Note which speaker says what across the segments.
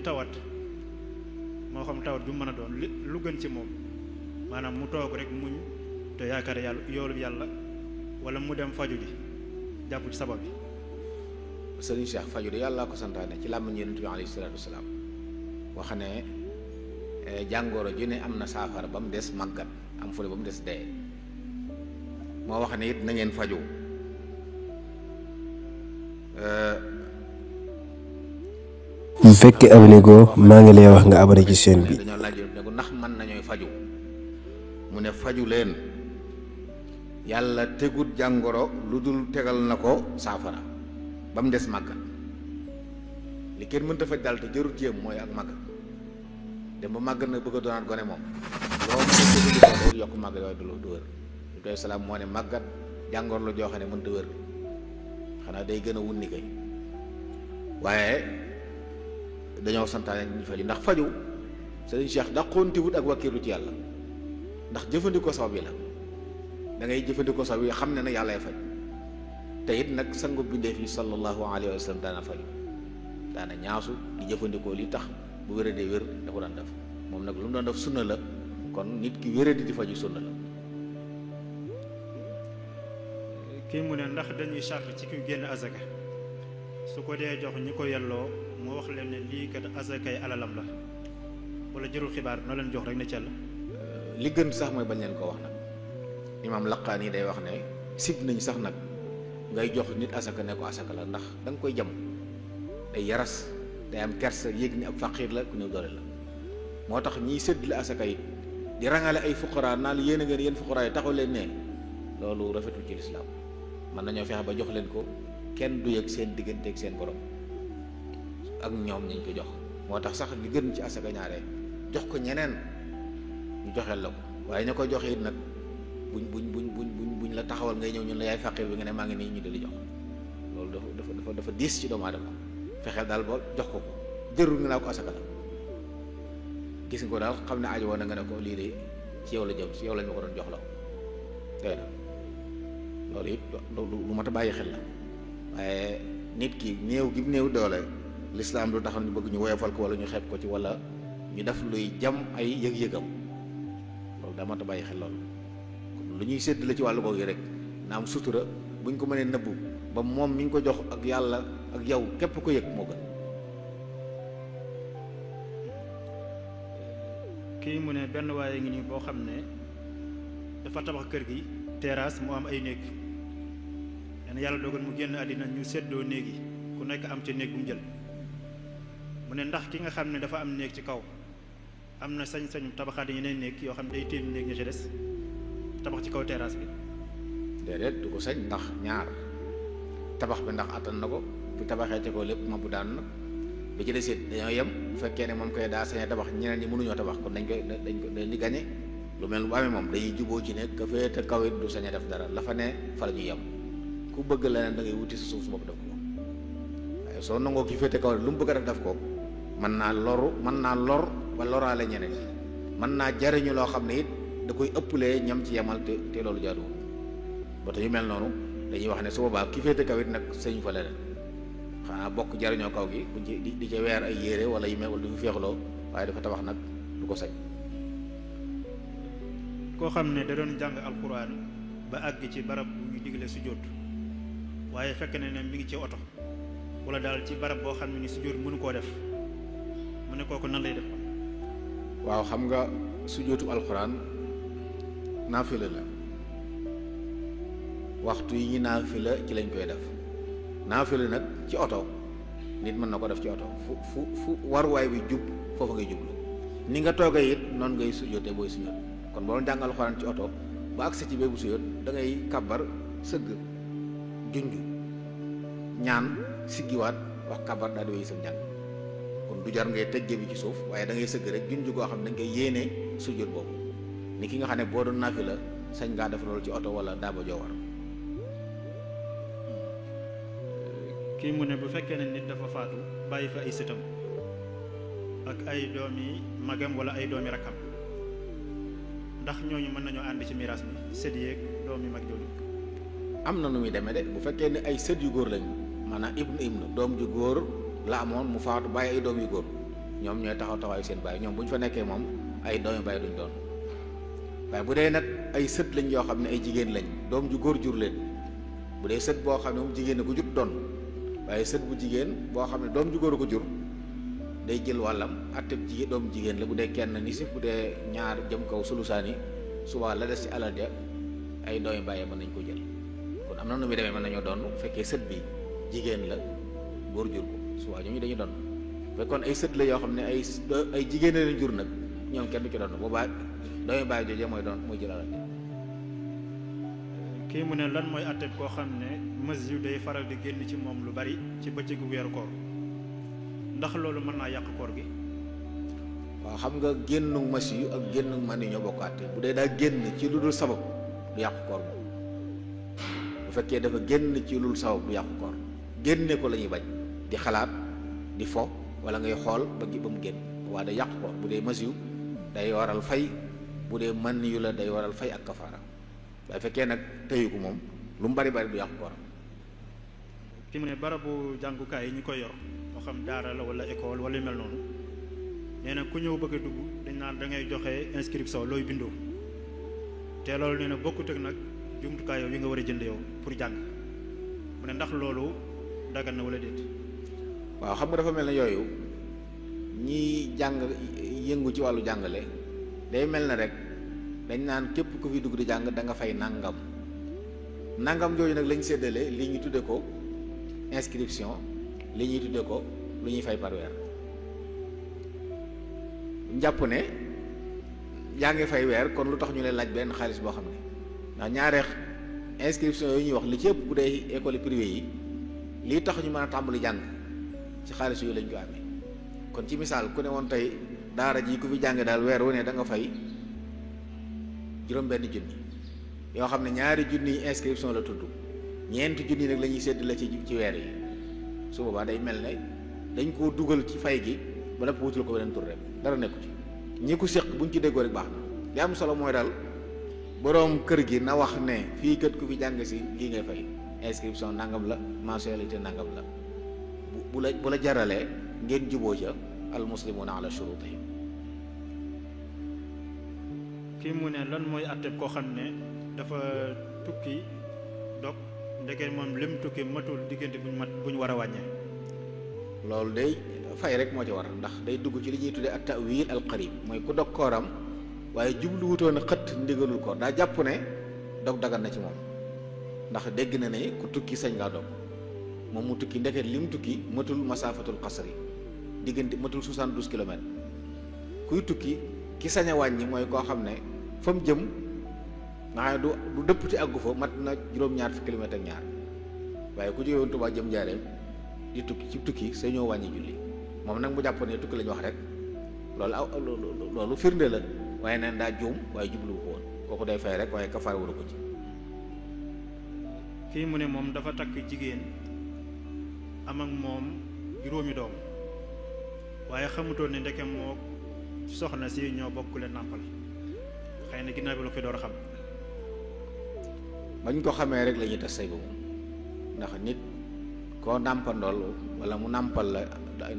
Speaker 1: tawat moo xam tawat ju mën a doon lu gën ci moom maanaam mu toog rek muñ te yaakaar yàlla yoolu yàlla wala mu dem faju ji jàpp ci sabab bi.
Speaker 2: Sëriñ Cheikh faju de yàlla ko santaane ci làmmiñ Yonent bi alayhi salaatu wasalaam wax ne jàngoro ju ne am na saafara ba mu des màggat am fule ba mu des dee moo wax ne it na ngeen faju
Speaker 3: bu fekkee abonné goo maa ngi lay wax nga abonné ci chaîne bi.
Speaker 2: dañoo laaj ne ko ndax mën nañooy faju mu ne faju leen yàlla tegut jàngoro lu dul tegal na ko saafara ba mu des màggat li kenn mënta faj daal te jërut jéem mooy ak màggat dem ba màggat na bëgg a doonaat gone moom loo mën a jëfandikoo yokk màggat waaye du wër du salaam moo ne màggat jàngoro la joo xam ne mënta wër xanaa day gën a wunni kay waaye dañoo santaane ñu faju ndax faju Sëriñ Cheikh daqoonti wut ak wakkiilu ci yàlla ndax jëfandikoo sabab yi la da ngay jëfandikoo sabab yi xam ne nag yàlla ay faj te it nag sangu bindeef yi sallallahu alayhi wa sallam daana faju daana ñaasu di jëfandikoo li tax bu wéradee wér da ko daan def moom nag lu mu doon def sunna la kon nit ki wéradi di faju sunna la.
Speaker 1: kii mu ne ndax dañuy charte ci kuy génn azaka su ko dee jox ñi ko yelloo mu wax leen ne lii kat azakay alalam la wala jërul xibaar noo leen jox rek ne cell.
Speaker 2: li gën sax mooy bañ leen ko wax nag imaam Laqaani day wax ne sib nañ sax nag ngay jox nit asaka ne ko asaka la ndax da nga koy jam day yaras day am kersa yéeg ni ab faqiir la ku ñëw doole la moo tax ñiy séddale asaka yi di rangale ay fuqaraa naan yéen a ngeen yéen fuqaraa yi taxaw leen ne loolu rafetul ci lislaam mën nañoo fexe ba jox leen ko kenn du yëg seen digganteeg seen borom ak ñoom ñañ ko jox moo tax sax li gën ci asaka ñaare jox ko ñeneen ñu joxeel la ko waaye ña koy joxe it nag buñ la taxawal ngay ñëw ñun la yaay faqir bi nga ne maa ngi nii ñu di jox loolu dafa diis ci doomu aadama fexeel daal ba jox ko jërul nga naa ko asaka la gis nga ko daal xam ne aajo woon na nga ne ko lii de ci yow la jëm ci yow lañ ma ko doon jox la doy na loolu it lu mat a bàyyi xel la waaye nit ki néew gi néew doole lislaam du taxaw ñu bëgg ñu woyofal ko wala ñu xeeb ko ci wala ñu def luy jam ay yëg-yëgam loolu daa mat a bàyyi xel loolu kon lu ñuy séddale ci wàllu googu rek na am sutura buñ ko mënee nëbbu ba moom mi ngi ko jox ak yàlla ak yow képp ko yëg moo gën.
Speaker 1: kii mu ne benn waaye ngi nii boo xam ne dafa tabax kër gi terrasse mu am ay néeg leen yàlla dogal mu génn àddina ñu seddoo néeg yi ku nekk am ci néeg bu mu jël mu ne ndax ki nga xam ne dafa am néeg ci kaw am na sañ-sañu tabaxaat yeneen néeg yoo xam ne day téem néeg ña ci des tabax ci kaw terrasse bi.
Speaker 2: déedéet du ko sañ ndax ñaar tabax bi ndax attan na ko bu tabaxee ci kaw lépp ma bu daan na bi ci des it dañoo yem bu fekkee ne moom koy daa sañ a tabax ñeneen ñi mënuñoo tabax kon dañ di gañe lu mel bu amee moom dañuy juboo ci ne ka féete kaw it du sañ a def dara la fa ne fa la ñuy yem ku bëgg leneen da ngay wuti sa suuf su bopp def ko waaye soo nangoo ki féete kaw lu mu bëgg a def ko mën naa lor ba loraale ñeneen ñi mën naa jariñu loo xam ne it da koy ëppalee ñam ci yemal te loolu jaaduwul ba te yu mel noonu dañuy wax ne su boobaa ki féete kaw it nag sëñu fa leneen xanaa bokk jariñoo kaw gi buñ ci di ca weer ay yére wala yu mel wala du fi féexloo waaye dafa tabax nag du ko sañ.
Speaker 1: koo xam ne da doon jàng alquran ba àgg ci barab bu ñu digle sujjóot waaye fekk na ne mi ngi ci oto wala daal ci barab boo xam ne ni sujjóot mënu koo def mu ne kooku nan lay def.
Speaker 2: waaw xam nga sujjóotu alquran naafila la waxtu yi ñu naafila ci lañ koy def naafila nag ci oto nit mën na ko def ci oto fu waruwaay bi jub foofu ngay jublu ni nga toogee it noonu ngay sujjóotee booy sujjóot kon boo doon jàng alxuraan ci oto ba agsi ci béebu sujjóot da ngay kàbbar sëgg junj ñaan siggiwaat wax kàbbar daal di wéy sa njàng kon du jar ngay tëjee bi ci suuf waaye da ngay sëgg rek junj koo xam ne dañ koy yéene sujjóot boobu ni ki nga xam ne boo doon naafila sañ ngaa def loolu ci oto wala daaba joo war.
Speaker 1: kii mu ne bu fekkee ne nit dafa faatu bàyyi fa ay sëtam ak ay doomi magam wala ay doomi rakkam ndax ñooñu mën nañoo ànd ci miraas bi sët yeeg doomi mag jooju.
Speaker 2: am na nu muy demee de bu fekkee ne ay sët yu góor lañ maanaam ibnu doom ju góor la amoon mu faatu bàyyi ay doom yu góor ñoom ñooy taxaw taxawaayu seen baay ñoom bu ñu fa nekkee moom ay doomi baay duñ doon waaye bu dee nag ay sët lañ yoo xam ne ay jigéen lañ doom ju góor jur leen bu dee sët boo xam ne moom jigéen ne ko jut doon waaye sët bu jigéen boo xam ne doom ju góor a ko jur day jël wàllam atteb jigéen doomu jigéen la bu dee kenn nisif bu dee ñaar jëm kaw sulusaani suba la des ci alal ja ay doomi bàyyee mën nañ ko jël kon am na nu muy demee mën nañoo doon bu fekkee sët bi jigéen la góor jur ko suba ñooñu dañuy doon fekkoon ay sët la yoo xam ne ay jigéen la leen jur nag ñoom kenn du ci doon boobaa doomi bàyyi jooje mooy doon mooy jël alal ja
Speaker 1: kii mu ne lan mooy atteb koo xam ne mas yu day faral di génn ci moom lu bari ci bëccëgu weeru koor ndax loolu mën naa yàq koor gi.
Speaker 2: waaw xam nga génnu mas yu ak génnu mani ñoo bokk àtte bu dee daa génn ci lu dul sabab du yàqu koor moom bu fekkee dafa génn ci lu dul sabab du yàqu koor génne ko la ñuy bañ di xalaat di fo wala ngay xool ba mu génn waa day yàqu koor bu dee mas yu day waral fay bu dee mani yu la day waral fay ak kafaara waaye fekkee nag tëyu ko moom lu mu bari du yàqu koor.
Speaker 1: ki mu ne barabu jàngukaay yi ñu koy yor moo xam daara la wala école wala yu mel noonu nee na ku ñëw bëgg a dugg dañ naan da ngay joxe inscription looy bindoo te loolu nee na bokkut ak nag jumtukaay yow yi nga war a jënd yow pour jàng mu ne ndax loolu dagan na wala déet.
Speaker 2: waaw xam nga dafa mel ne yooyu ñiy jàng yëngu ci wàllu jàngale day mel ne rek dañ naan képp ku fi dugg di jàng da nga fay nangam jooju nag lañ séddale li ñu tudde ko inscription li ñuy tudde ko lu ñuy fay par weer njàpp ne yaa ngi fay weer kon lu tax ñu leen laaj benn xaalis boo xam ne ndax ñaare inscription yooyu ñuy wax li ci ëpp bu dee école privée yi lii tax ñu mën a tàmbali jàng ci xaalis yooyu lañ ko amee kon ci misaal ku ne woon tey daara ji ku fi jàng daal weer wu ne da nga fay juróom-benn junni yoo xam ne ñaari junni inscription la tudd ñeenti junni nag la ñuy séddale ci weer yi su boobaa day mel ne dañ koo dugal ci fay gi ba lépp wutul ko beneen tur rek dara nekku ci ñi ko séq buñ ci déggoo rek baax na li am solo mooy daal boroom kër gi na wax ne fii kët ku fi jàng si lii ngay fay inscription nangam la mensualité nangam la bu la jaralee ngeen juboo ca al muslimuna ala shurutihim.
Speaker 1: kii mu ne lan mooy àtteb koo xam ne dafa tukki dog ndeke moom lim tukki matul diggante bu ñu war a wàññee.
Speaker 2: loolu day fay rek moo ci war ndax day dugg ci li ñuy tuddee at ta'wil al qarib mooy ku dog kooram waaye jublu wutoon a xëtt ndigalul koor daa jàpp ne dog dagan na ci moom ndax dégg na ne ku tukki sañ ngaa dog moom mu tukki ndeket lim tukki matul masaafatul xasri diggante matul 72 kilomètres kuy tukki ki sañ a wàññi mooy koo xam ne fa mu jëm nga xam ne du dëppati àggu fa mat na juróom-ñaar fi kilomètres ak ñaar waaye ku jógee woon Tuubaa jëm Njaaréem di tukki ci tukki sañoo wàññi julli moom nag mu jàpp ne tukki la ñu wax rek loolu firnde la waaye neen daa juum waaye jublu ko woon kooku day fay rek waaye kafaar waru ko ci.
Speaker 1: kii mu ne moom dafa takk jigéen am ak moom juróomi doom waaye xamutoon ne ndeke moo soxna si ñoo bokk leen nàmpal xëy na ginnaaw bi la koy door a xam.
Speaker 2: bañ ko xamee rek la ñuy tas say ba moom ndax nit koo nàmpandool wala mu nàmpal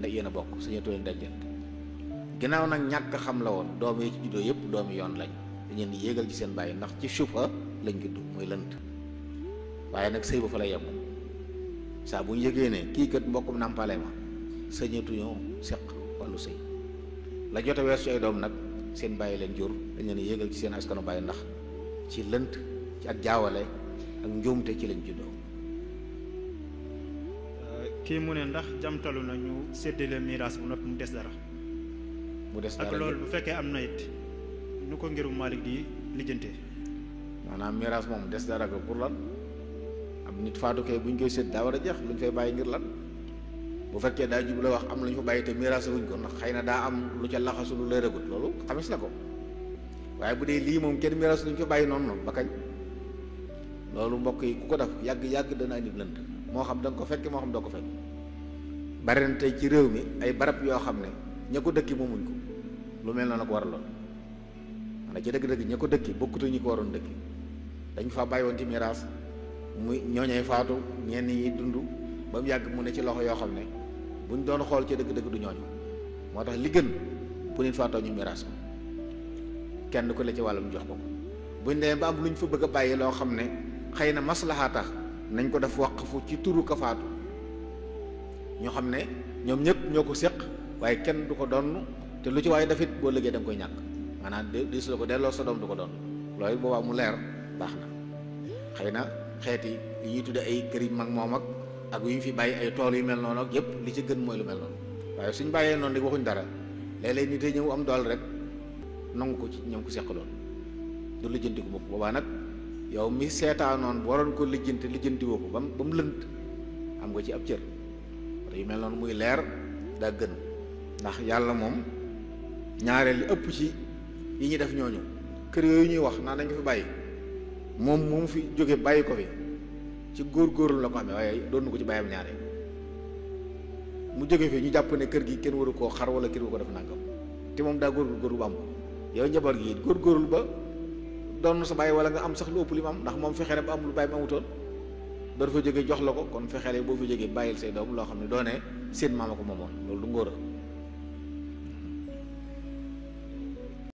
Speaker 2: la yéen a bokk suñu tool dajjant ginnaaw nag ñàkk xam la woon doom yi ci juddoo yëpp doomi yoon lañ dañu leen di yéegal ci seen bàyyi ndax ci suufa lañ judd muy lënt waaye nag sëy ba fa la yem saa bu ñu yëgee ne kii kat mbokkum nàmpale ma sañatuñoo seq wàllu sëy la jot a weesu ay doom nag seen bàyyi leen jur dañ leen yéegal ci seen askanu bàyyi ndax ci lënt ci ak jaawale ak njuumte ci lañ juddoo.
Speaker 1: kii mu ne ndax jamtalu na ñu séddale miraas bu noppi mu des dara.
Speaker 2: mu des dara
Speaker 1: ak loolu bu fekkee am na it nu ko ngirum Maalik di lijjantee.
Speaker 2: maanaam miraas moom des dara ko pour lan am nit faatu kay bu ñu koy sédd daa war a jeex lu ñu fay bàyyi ngir lan bu fekkee daa jub la wax am lu ñu fa bàyyi te miraas wuñ ko ndax xëy na daa am lu ca laxasu lu leeragut loolu xamis na ko waaye bu dee lii moom kenn miraas lu ñu ko bàyyi noonu ba kañ loolu mbokk yi ku ko def yàgg dana indi lënd moo xam da nga ko fekk moo xam doo ko fekk bari na tey ci réew mi ay barab yoo xam ne ña ko dëkki moomuñ ko lu mel noonu ko waraloon xanaa ci dëgg-dëgg ña ko dëkki bokkut ñi ko waroon dëkki dañ fa bàyyi woon ci miraas muy ñooñay faatu ñenn ñi dund ba mu yàgg mu ne ci loxo yoo xam ne buñ doon xool ci dëgg-dëgg du ñooñu moo tax li gën bu nit faatoo ñu miraas ko kenn ku ne ci wàllum jox ko buñ demee ba am lu ñu fa bëgg a bàyyi loo xam ne xëy na maslaha tax nañ ko def waqfu ci turu ka faatu ñoo xam ne ñoom ñëpp ñoo ko séq waaye kenn du ko donn te lu ci waaye dafit boo liggéey da nga koy ñàkk maanaam di su la ko delloo sa doom du ko doon loolu boobaa mu leer baax na xëy na xeeti yi ñuy tudde ay kër yi mag moom ak yu ñu fi bàyyi ay tool yu mel noonu ak yëpp li ci gën mooy lu mel noonu waaye suñ bàyyee noonu di waxuñ dara léeg-léeg nit ñi ñëw am dool rek nangu ko ci ñoom ko seqaloon du lijjanti ko bopp boobaa nag yow mi seetaanoon waroon ko lijjanti woo ko ba mu lënt am nga ci ab cër yu mel noonu muy leer daa gën ndax yàlla moom ñaareel li ëpp ci yi ñuy def ñooñu kër yooyu ñuy wax naan dañ ko fi bàyyi moom fi jóge bàyyi ko fi ci góor-góorlu la ko amee waaye doon ko ci bàyyam ñaare mu jóge fi ñu jàpp ne kër gi kenn waru koo xar wala kër waru ko def nangam te moom daa góorgóorlu ba am ko yow njaboot gi góorgóorlu ba doon sa bàyyi wala nga am sax lu ëpp li mu am ndax moom fexe na ba am lu bàyyi mu amutoon doo fa jógee jox la ko kon fexeele boo fi jógee bàyyil say doom loo xam ne doonee seen maama ko moomoon loolu du ngóor a